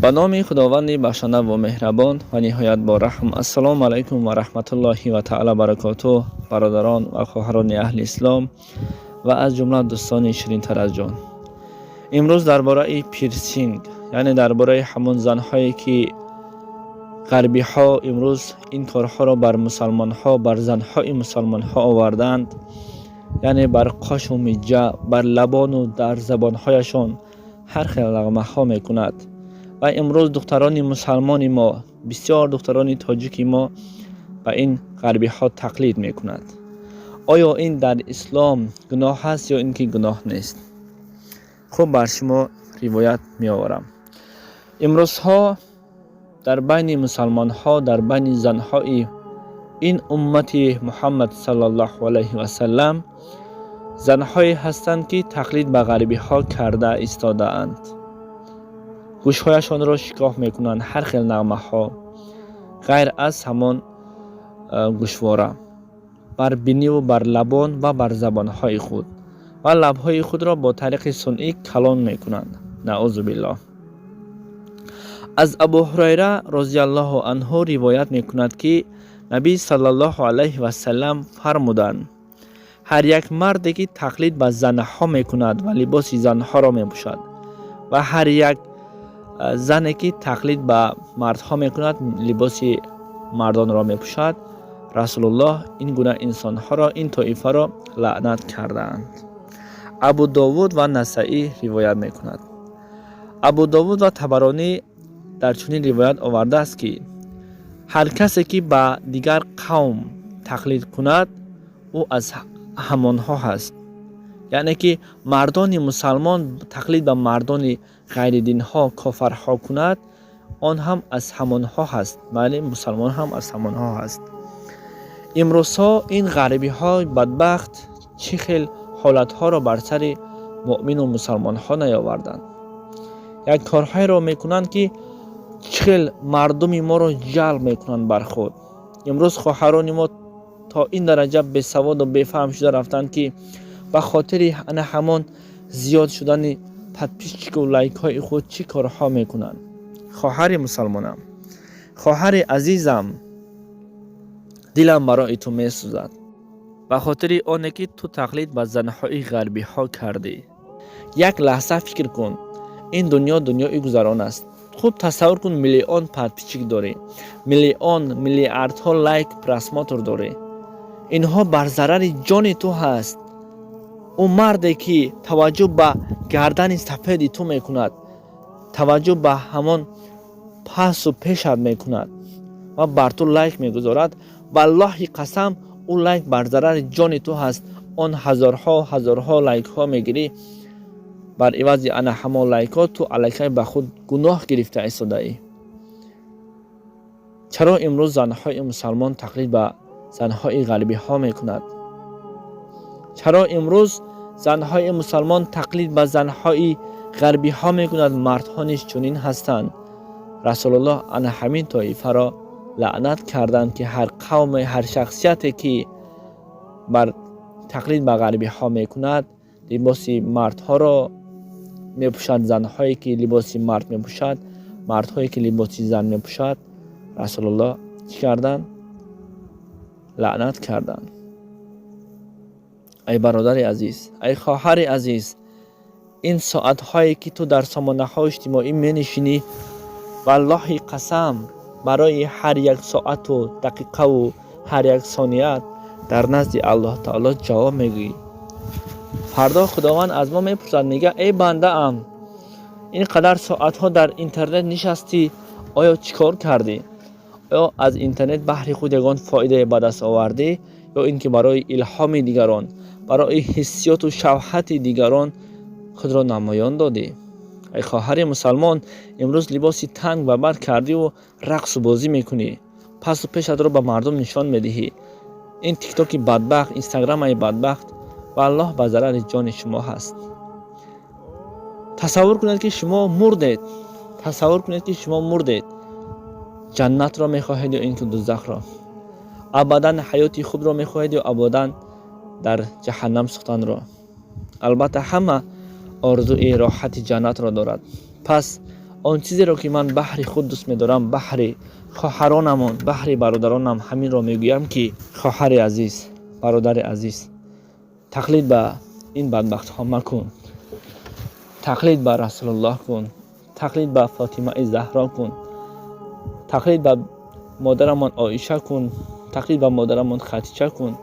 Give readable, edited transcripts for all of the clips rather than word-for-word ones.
Ба номи Худованди бахшанда ва меҳрабон ва ниҳоят бораҳм. Ассалому алайкум ва раҳматуллоҳи ва таъала баракотуҳ. Бародарон ва хоҳарони аҳли ислом ва аз ҷумла дӯстони ширинтар аз ҷон, имрӯз дар бораи пирсинг, яъне дар бораи ҳамон занҳое, ки ғарбиҳо имрӯз ин корҳоро бар мусалмонҳо, бар занҳои мусалмонҳо овардаанд, яъне бар қошу миҷҷа, бар лабону дар забонҳояшон ҳар хел нағмаҳо мекунад. Ва имрӯз духтарони мусалмони мо, бисёр духтарони тоҷики мо ба ин ғарбиҳо тақлид мекунад. Оё ин дар ислом гуноҳ аст ё ин ки гуноҳ нест? Хуб, бар шумо ривоят меоварам. Имрӯзҳо дар байни мусалмонҳо, дар байни занҳои ин уммати Муҳаммад саллаллоҳу алайҳи васаллам занҳое ҳастанд, ки тақлид ба ғарбиҳо карда истодаанд. Гӯшҳояшонро шикоф мекунанд, ҳар хел нағмаҳо ғайр аз ҳамон гӯшвора бар биниву бар лабон ва бар забонҳои худ ва лабҳои худро бо тариқи сунъӣ калон мекунанд. Наузу биллоҳ. Аз Абу Ҳурайра розиаллоҳу анҳу ривоят мекунад, ки Набӣ саллаллоҳу алайҳи васаллам фармуданд: «Ҳар як марде, ки тақлид ба занҳо мекунад ва либоси занҳоро мепӯшад, ва ҳар як зане, ки тақлид ба мардҳо мекунад, либоси мардонро мепӯшад», Расулуллоҳ ин гуна инсонҳоро, ин тоифаро лаънат кардаанд. Абу Довуд ва Насаӣ ривоят мекунад. Абу Довуд ва Табаронӣ дар чунин ривоят овардааст, ки ҳар касе, ки ба дигар қавм тақлид кунад, ӯ аз ҳамонҳо ҳаст. Яъне ки мардони мусалмон тақлид ба мардони ғайридинҳо, кофарҳо кунад, он ҳам аз ҳамонҳо ҳаст. Бале, мусалмон ҳам аз ҳамонҳо ҳаст. Имрӯзҳо ин ғарбиҳои бадбахт чӣ хел ҳолатҳоро бар сари муъмину мусалмонҳо наёварданд. Як корҳоеро мекунанд, ки чӣ хел мардуми моро ҷалб мекунанд бар худ. Имрӯз хоҳарони мо то ин дараҷа бесаводу бефаҳм шуда рафтанд, ки ба хотири ана ҳамон зиёд шудани подписчику лайкҳои худ чӣ корҳо мекунанд. Хоҳари мусалмонам, хоҳари азизам, дилам барои ту месӯзад, ба хотири оне ки ту тақлид ба занҳои ғарбиҳо кардӣ. Як лаҳза фикр кун, ин дунё дунёи гузарон аст. Хуб, тасаввур кун, миллион подписчик дорӣ, миллион, миллиардҳо лайк, просмотр дорӣ. Инҳо бар зарари ҷони ту ҳаст. Ӯ марде, ки таваҷҷӯҳ ба гардани сафеди ту мекунад, таваҷҷӯҳ ба ҳамон пасу пешат мекунад ва бар ту лайк мегузорад, валлоҳи қасам, ӯ лайк бар зарари ҷони ту ҳаст. Он ҳазорҳо ҳазорҳо лайкҳо мегирӣ, бар ивази ана ҳамон лайкҳо ту аллакай ба худ гуноҳ гирифта истодаӣ. Чаро имрӯз занҳои мусалмон тақлид ба занҳои ғарбиҳо мекунад? Чаро имрӯз занҳои мусалмон тақлид ба занҳои ғарбиҳо мекунад? Мардҳо низ чунин ҳастанд. Расулуллоҳ ана ҳамин тоифаро лаънат карданд, ки ҳар қавме, ҳар шахсияте, ки бар тақлид ба ғарбиҳо мекунад, либоси мардҳоро мепӯшад, занҳое, ки либоси мард мепӯшад, мардҳое, ки либоси зан мепӯшад, Расулуллоҳ чӣ карданд? Лаънат карданд. Ай бародари азиз, ай хоҳари азиз, ин соатҳое, ки ту дар сомонаҳои иҷтимоӣ менишинӣ, валлоҳи қасам, барои ҳар як соату дақиқаву ҳар як соният дар назди Аллоҳ таоло ҷавоб мегӯӣ. Фардо Худованд аз мо мепурсад, мегӯяд: «Эй бандаам, ин қадар соатҳо дар интернет нишастӣ, оё чӣ кор кардӣ? Оё аз интернет баҳри худ ягон фоидае ба даст овардӣ ё ин ки барои илҳоми дигарон, барои ҳиссиёту шавҳати дигарон худро намоён додӣ?» Ай хоҳари мусалмон, имрӯз либоси танг ба бар кардиву рақсу бозӣ мекунӣ, пасу пешатро ба мардум нишон медиҳӣ. Ин Тиктоки бадбахт, Инстаграмаи бадбахт, валлоҳ, ба зарари ҷони шумо ҳаст. Тасаввур кунед, ки шумо мурдед. Тасаввур кунед, ки шумо мурдед. Ҷаннатро мехоҳед ё ин ки дузахро? Абадан ҳаёти хубро мехоҳед ё абадан дар ҷаҳаннам сӯхтанро? Албатта, ҳама орзуи роҳати ҷаннатро дорад. Пас Он чизеро, ки ман баҳри худ дӯст медорам, баҳри хоҳаронамон, баҳри бародаронам ҳаминро мегӯям, ки хоҳари азиз, бародари азиз, тақлид ба ин бадбахтҳо макун, тақлид ба Расулуллоҳ кун, тақлид ба Фотимаи Заҳро кун, тақлид ба модарамон Оиша кун, тақлид ба модарамон Хатича кун,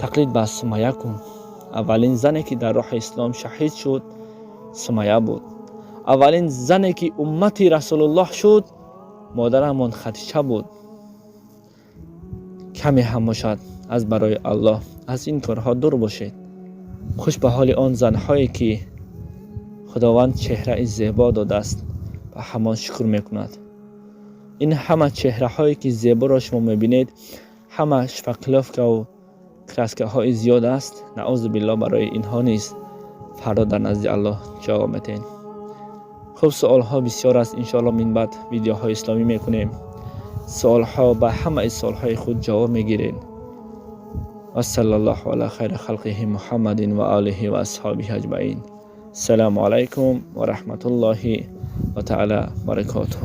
тақлид ба Сумая кун. Аввалин зане, ки дар роҳи ислом шаҳид шуд, Сумая буд. Аввалин зане, ки уммати Расулуллоҳ шуд, модарамон Хатича буд. Каме ҳам бошад, аз барои Аллоҳ аз ин корҳо дур бошед. Хуш ба ҳоли он занҳое, ки Худованд чеҳраи зебо додааст, ба ҳамон шукр мекунад. Ин ҳама чеҳраҳое, ки зеборо шумо мебинед, ҳама шпаклёвкаву краскаҳои зиёд аст. Наъузу биллоҳ, барои инҳо низ фардо дар назди Аллоҳ ҷавоб медиҳем. Хуб, суолҳо бисёр аст. Иншоалло, минбаъд видеоҳои исломӣ мекунем, суолҳо, ба ҳамаи суолҳои худ ҷавоб мегирем. وصلى الله على خير خلقه محمد وآله وأصحابه أجمعين. السلام عليكم ورحمة الله وتعالى بركاته.